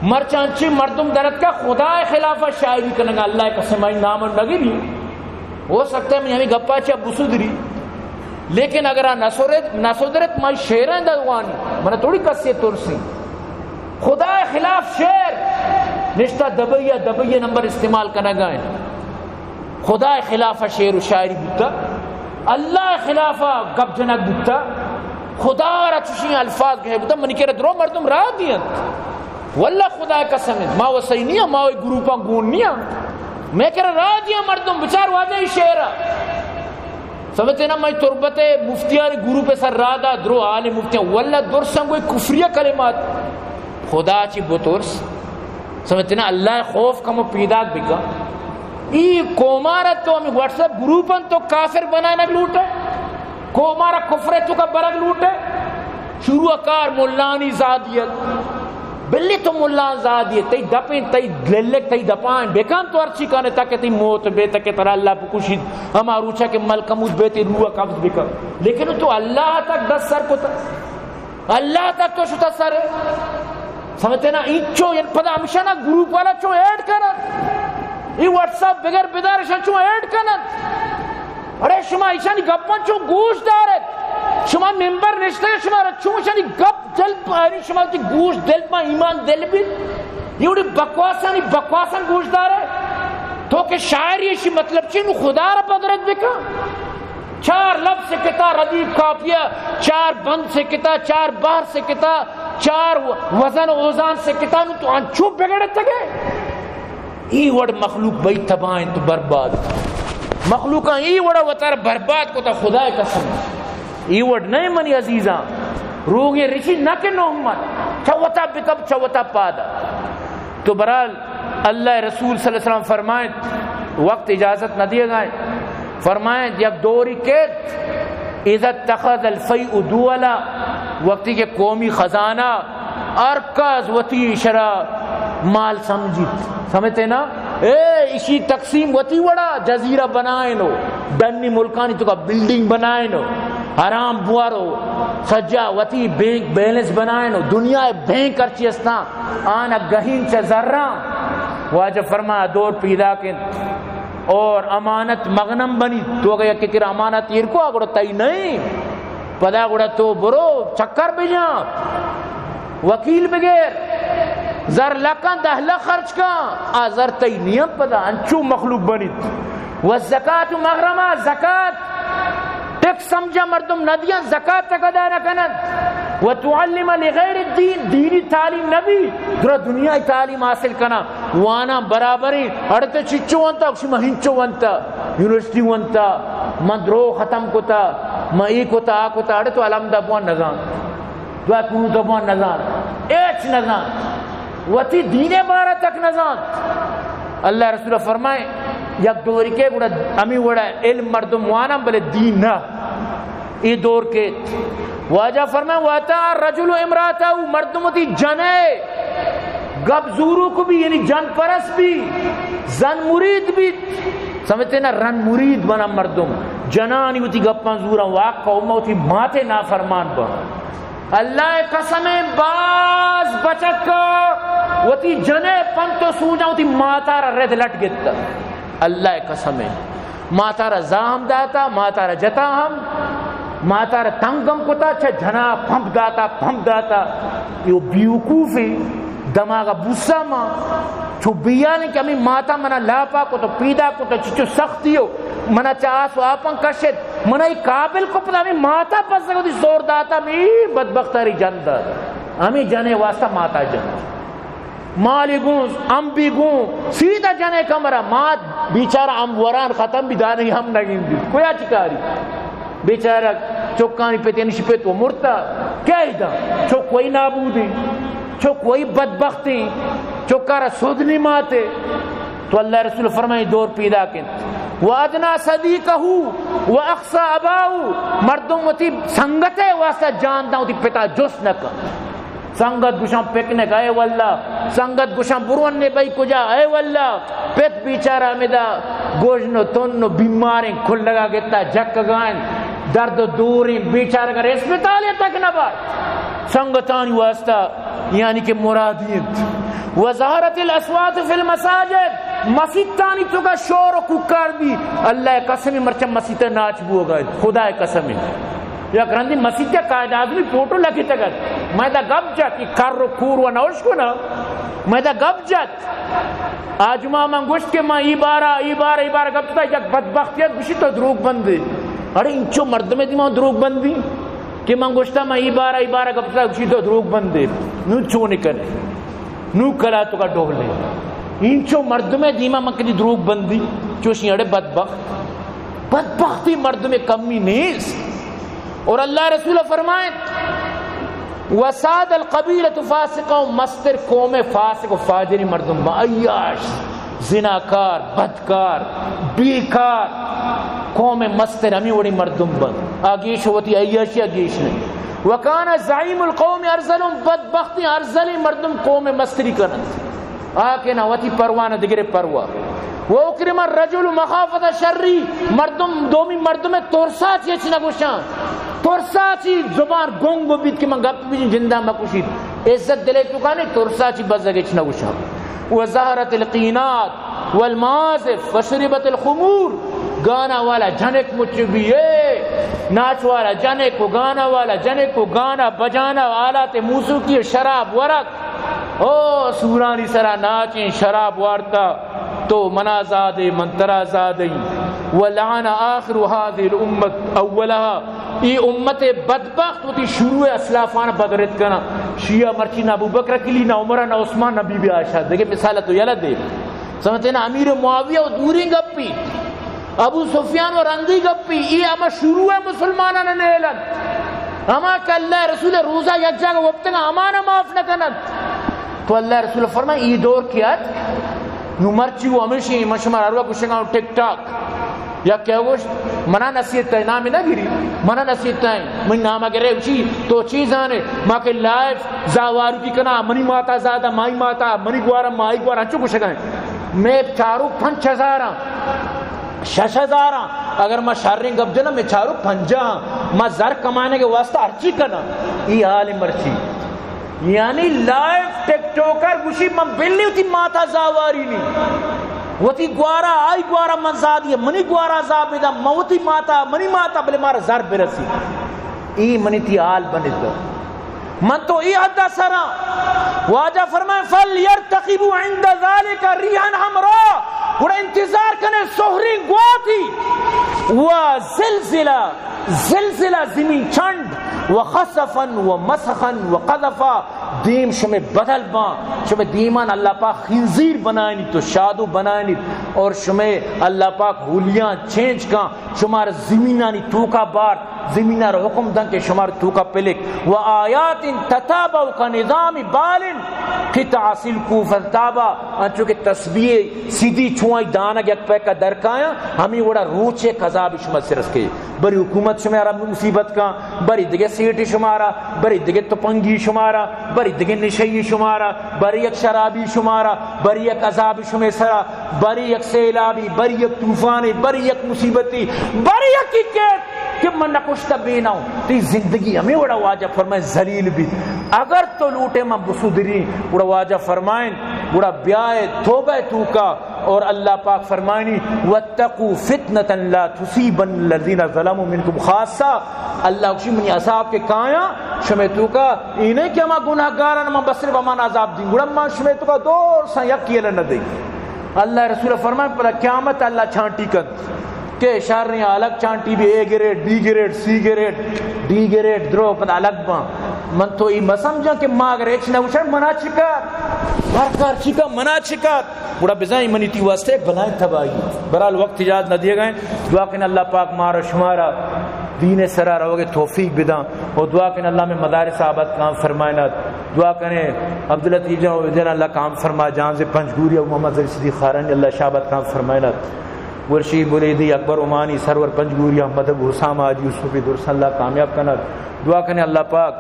مرچاں چی مردم درت کا خدا خلاف شاعری کنگا، اللہ قسم آئی نام نگری۔ ہو سکتا ہے من ہمیں گپا چا بسدری، لیکن اگر آ نہ سدرت، نہ سدرت، مائی شعریں دوانی، من تھوڑی کسی ترسی۔ خدا خلاف شعر نشتا دبئی دبئی نمبر استعمال کنگا ہیں۔ خدا خلاف شعر و شاعری بوتا، اللہ خلاف گپ جنگ بوتا، خدا را چشیں الفاظ گئے بوتا، منی کرا درو مردم راہ دیاں۔ واللہ خدا قسم ہے، ما وسئی نیا، ما وی گروپاں گون نیا۔ میں کرا راہ دیاں مردم، بچار واجہ ای شعرا۔ سمجھتے نا، میں تربت مفتیانی گروپ سر راہ دا، درو آل مفتیان، واللہ درساں گوئی کفریہ کلمات۔ خدا چی بترس۔ سمجھتے نا، اللہ خوف کمو پیداک بکا۔ ای قومارا تو ہمیں واٹس ایپ گروپن تو کافر بنانگ لوٹے، قومارا کفر توکا برگ لوٹے۔ شروع کار ملانی زادیت۔ بلے تو ملان زادی، تئی دپیں، تئی للک، تئی دپائیں بکن، تو ہرچی کنے تک تئی موت بے، تک ترا اللہ بکشید، ہما روچا کہ ملک موت بے، تئی روح قبض بکن۔ لیکن تو اللہ تک دست سر کتا، اللہ تک تو شتا سر۔ سمجھتے نا؟ اینچو، یعنی پدا ہمیشہ نا گروپ والا چو ایڈ کنن، ای واٹس ایپ بغیر بدار شان چو ایڈ کنن۔ اڑے شما ایشانی گپاں چو گوش دارت؟ شما ممبر نشتے، شما را چون ایشانی گپ دل پہ، یعنی شما وتی گوش دل پہ ایمان دل بیت؟ یہ وڑی بکواسانی بکواسان گوش دارے؟ تو کہ شاعری، ایشی مطلب چی؟ نو خدا را بدرت بکا۔ چار لفظ سے کتا ردیف کافیہ، چار بند سے کتا، چار بحر سے کتا، چار وزن اوزان سے کتا، نو تو انچو بگڑتگے۔ ای وڑ مخلوق بئی تباہ انت، برباد۔ مخلوقاں ای وڑ وتارا برباد کتا، خدائے قسم۔ ای وڑ نہ منی عزیزاں۔ روگے رشی نہ کہ نوہ من۔ چہ وتا بکپ، چہ وتا پادا۔ تو برحال اللہ رسول صلی اللہ علیہ وسلم فرمائیں، وقت اجازت نہ دیے گائیں۔ فرمائیں، یک دوری کیت، اذا اتخذ الفیء دولا، وقتی کہ قومی خزانہ ہر کس وتی شرا مال سمجھیت، سمجھتے نا؟ اے، اشی تقسیم وتی وڑا جزیرہ بنائینو، ڈنی ملکانی توکا بلڈنگ بنائینو، حرام بوارو، سجا وتی بینک بیلنس بنائینو، دنیا بینک ہرچی استاں، آنا گہین چہ زراں۔ واجہ فرما دور پیدا کن اور امانت مغنم بنی۔ تو اگر یک تیر امانت ایر کو، گڑا تئی نہیں، پدا گڑا تو برو چکر بجان، وکیل بگیر، زر لکاں دہ لکھ خرچ کن، آ زر تئی نیم۔ پدا انچو مخلوق بنیت۔ و زکات و مغرمہ، زکات ٹیکس سمجھا مردم نہ دیاں، زکات تک ادا نہ کنن۔ و تعلم لغیر الدین، دینی تعلیم نہ بی، درا دنیای تعلیم حاصل کنا، وانا برابریں۔ اڑے تو چچو ونتا، شما ہنچو ونتا، یونیورسٹی ونتا، من درو ختم کتا، من ای کتا، آ کتا، اڑے تو الحمد بوان نزان۔ دعا کنوت بوان نزان، ہچ نزان، وتی دین بارہ تک نزان۔ اللہ رسول فرمائے، یک دوری کے گڑا ہمیں وڑا علم مردم وانم بلے دین نہ۔ ای دور کے واجہ فرمائے، واتا رجل امراتہ، مردم وتی جنے گپ زورو کو بھی، یعنی جن پرس بھی، زن مرید بھی، سمجھتے نا، رن مرید بنا مردم، جنانی وتی گپاں زوراں، واک قوم وتی ماتے نافرمان با۔ اللہ قسم، باز بچک وتی جنے پنت و سوجاں وتی ماتارا رد لٹ گتا۔ اللہ قسم، ماتارا زاہم داتا، ماتارا جتا ہم، ماتارا تنگم کتا، چہ جنا پمپ داتا، پمپ داتا۔ یو بیوقوفی دماغ بوسا ما چو بیان کہ ہمیں ماتا منا لاپا کتا، پیدا کتا، چچو سختی ہو، منا چہ آس و آپاں کشت، منا ای قابل کو پدا ہمیں ماتا پس کو دی زور داتا، ہمیں بدبختاری جن دات۔ ہمیں جنے واسطہ ماتا جن۔ مالی گوں، ہم بھی گوں، سیدھا جنے کمرہ، مات بیچارہ ہم وران ختم بھی دانے ہم نگندی۔ کویا چکاری؟ بیچارہ چکانی پتینش پت و مرتا، کیا دا؟ چک وئی نابودیں، چک وئی بدبختیں، چکارا سود نہیں ماتے۔ تو اللہ رسول فرمائے دور پیدا کن۔ و ادنا صدیقہ و اقصا اباؤ، مردم وتی سنگتے واسطہ جان دا، وتی پتا جست نہ کن۔ سنگت گوشاں پکنک، اے واللہ، سنگت گوشاں برون نے بھائی کجا، اے واللہ، پت بیچارہ ہمیدا گوژن و تن و بیماریں، کلگا گتا جکگائیں، درد و دوریں، بیچارہ کا اسپتال تک نہ بات۔ سنگتانی واسطہ یعنی کہ مرادی انت۔ و ظہرت الاصوات فی المساجد، مسیتانی توکا شور و کوکار بی، اللہ قسم مرچہ مسیت ناچ بوگا انت، خدا قسم۔ یک رندی مسیت قائد اعظمی فوٹو لگتگ ات، میں دا گپ جت، ای کر و کور و نوش کنا، میں دا گپ جت۔ آ جمعہ من گوشت کہ من ای بارا، ای بارا، ای بارا گپ جتا، یک بدبختی ات، گوشی تو دروگ بندے۔ اڑے انچو مردمے دیما دروگ بندی کہ من گوشتا من ای بارا، ای بارا گپ جتا، گوشی تو دروگ بندے۔ نو چون کنے؟ نو کلا تو کا ڈولے۔ انچو مردمے دیما من کدی دروگ بندی؟ چوشی اڑے بدبخت۔ بدبختی مردم کمی نیست۔ اور اللہ رسول فرمائیں، وساد القبیلۃ فاسقہ، و مستر قوم فاسق و فاجری مردم با، عیاش، زناکار، بدکار، بیکار، قوم مستر ہمی وڑی مردم بند۔ آ گیش وتی عیاشی آ گیش نہیں۔ وکان زعیم القوم ارذلهم، بدبختیں ارذلیں مردم قوم مستری کننت۔ آ کہ نہ وتی پرواہ نہ دگرے پرواہ۔ و اکرم الرجل مخافت شری، مردم، دومی مردم ترسا چی ہچ نہ گوشاں۔ ترسا چی زبان گنگ بیت کہ من گپ بجن جندا مکشیت۔ عزت دلے تو کانے ترسا چی بزگ ہچ نہ گوشاں۔ و ظہرت القینات والمعازف وشربت الخمور، گانا والا جنک مچ بی اے، ناچ والا جنک و گانا والا جنک و گانا بجانا آلات موسیقی و شراب ورگ، او سورانی سرا ناچیں، شراب وارتا، تو منا زادے، من ترا زادیں۔ ولعن آخر هذه الامة اولها، ای امت بدبخت وتی شروع اسلافان بدرت کنا۔ شیعہ مرچی نہ ابوبکر کلی، نہ عمر، نہ عثمان، نہ بی بی عائشہ۔ دگہ مثال تو یلہ دے۔ سمجھتے نا، امیر معاویہ و دوریں گپی، ابو سفیان و رندی گپی، ای ہما شروع مسلمانان نیلن۔ ہما کہ اللہ رسول روزہ یک جاگہ وپتگا، ہمانا معاف نہ کنن۔ تو اللہ رسول فرمائے، ای دور کی ات، نو مرچی و ہمیشی، من شما ہر وقت گوشگا ٹک ٹاک۔ یک کہ گوشت، منا نصیحت تئے نام نہ گری، منا نصیحت تئے، منی نام گرے اچی، تو چی زانے، ما کہ لائف زاوارو کی کنا، منی ماتا زادا، مائی ماتا، منی گوارا، مائی گوارا، انچو گوشگا ہیں۔ میں چارو پنچ ہزاراں، شش ہزاراں، اگر ما شریں گپ جنا، میں چارو پنجاہ، ما زر کمانے کے واسطہ ہرچی کنا، ای حال مرچی۔ یعنی لائف ٹک ٹوکر گوشی من بلی وتی ماتا زاواری نی، وتی گوارا، آئی گوارا من زادی، منی گوارا زا بدا، من وتی ماتا، منی ماتا، بلے مارا زر برسی۔ ای منی تی حال بنت۔ من تو ای حد سرا۔ واجہ فرمائے، فلیرتقبوا عند ذلك ريحا حمراء، گڑا انتظار کنے سہریں گواتی و زلزلہ، زلزلہ زمین چنڈ و خسفا و مسخا و قذفا، دیم شمے بدل باں، شمے دیمان اللہ پاک خنزیر بنائنیت و شادو بنائنیت، اور شمے اللہ پاک ہولیاں چینج کاں، شمار زمینانی توکا بارت، زمینار حکم دن کہ شمار توکا پلک۔ و آیات تتابع كنظام بال قطع سلكه فتابع، انچو کہ تسبیح سیدھی چوئیں دانگ یک پیکا درکایاں، ہمیں وڑا روچے قذاب شما سرس کے۔ بری حکومت شمارا مصیبت کاں، بری دگہ سیٹی شمارا، بری دگہ تپنگی شمارا، بری دگہ نشئی شمارا، بری یک شرابی شمارا، بری یک عذاب شمے سرا، بری یک سیلابی، بری یک طوفانی، بری یک مصیبتی، بری یکی کہ کہ من نکشتہ بیناؤں۔ تی زندگی ہمیں وڑا واجہ فرمائیں ذلیل بیت۔ اگر تو لوٹے من بسدری، گڑا واجہ فرمائیں، گڑا بیائے توبہ توکا، اور اللہ پاک فرمائنی، واتقوا فتنة لا تصيبن الذين ظلموا منكم خاصة۔ اللہ گوشی منی عذاب کے کایاں شمے توکا، ای نہیں کہ ہما گناہگاران من بس صرف ہمان عذاب دیں، گڑا من شمے توکا دور سا یک یلہ نہ دیں۔ اللہ رسول فرمائیں، پدا قیامت اللہ چھانٹی کنت کہ شریں الگ چانٹی بی، A grade, B grade, C grade, D grade, درو پدا الگ باں۔ من تو ای مسمجھاں کہ ما اگر ہچ نہ گوشن، منا چکار؟ ہر کار چکار، منا چکار؟ گڑا بزاں منی تی واسطہ بلائیں تباہی۔ برحال وقت اجازت نہ دیے گئے۔ دعا کن اللہ پاک مارا شمارا دین سرا روگے توفیق بداں۔ و دعا کن اللہ میں مدارس آباد کام فرمائنات۔ دعا کنے عبداللطیف جان و جان اللہ کام فرما، جان سے پنجگوری و محمد علی صدیق خارانی اللہ شاباد کام فرمائنات۔ گورشی بلیدی اکبر عمانی سرور پنجگوری احمد ابو حسام حاجی یوسفی درس اللہ کامیاب کنات۔ دعا کنے اللہ پاک،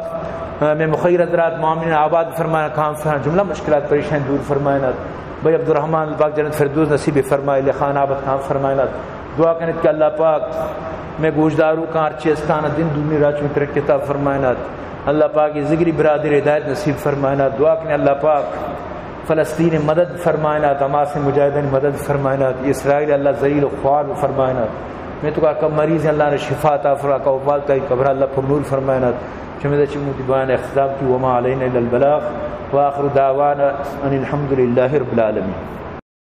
اے، میں مخیر حضرات معاملین آباد فرمائے، کام فرمائے، جملہ مشکلات پریشان دور فرمائنات۔ بھائی عبدالرحمن پاک جنت فردوس نصیب فرمائے، علی خان آباد کام فرمائنات۔ دعا کنت کہ اللہ پاک میں گوشدارو کار چی استان دین دونی راج میں ترقی عطا فرمائنات۔ اللہ پاک یہ ذگری برادر ہدایت نصیب فرمائنات۔ دعا کنے اللہ پاک فلسطین مدد فرمائنات، حماس مجاہدین مدد فرمائنات، اسرائیل اللہ ذلیل و خوار فرمائنات۔ میں تو کا مریض اللہ نے شفا عطا فرما، کا وفات کا قبر اللہ پر نور فرمائنات۔ چمیدہ چمودی بیان اختتام کی، وما علینا الا البلاغ، وآخر دعوانا ان الحمد للہ رب العالمین۔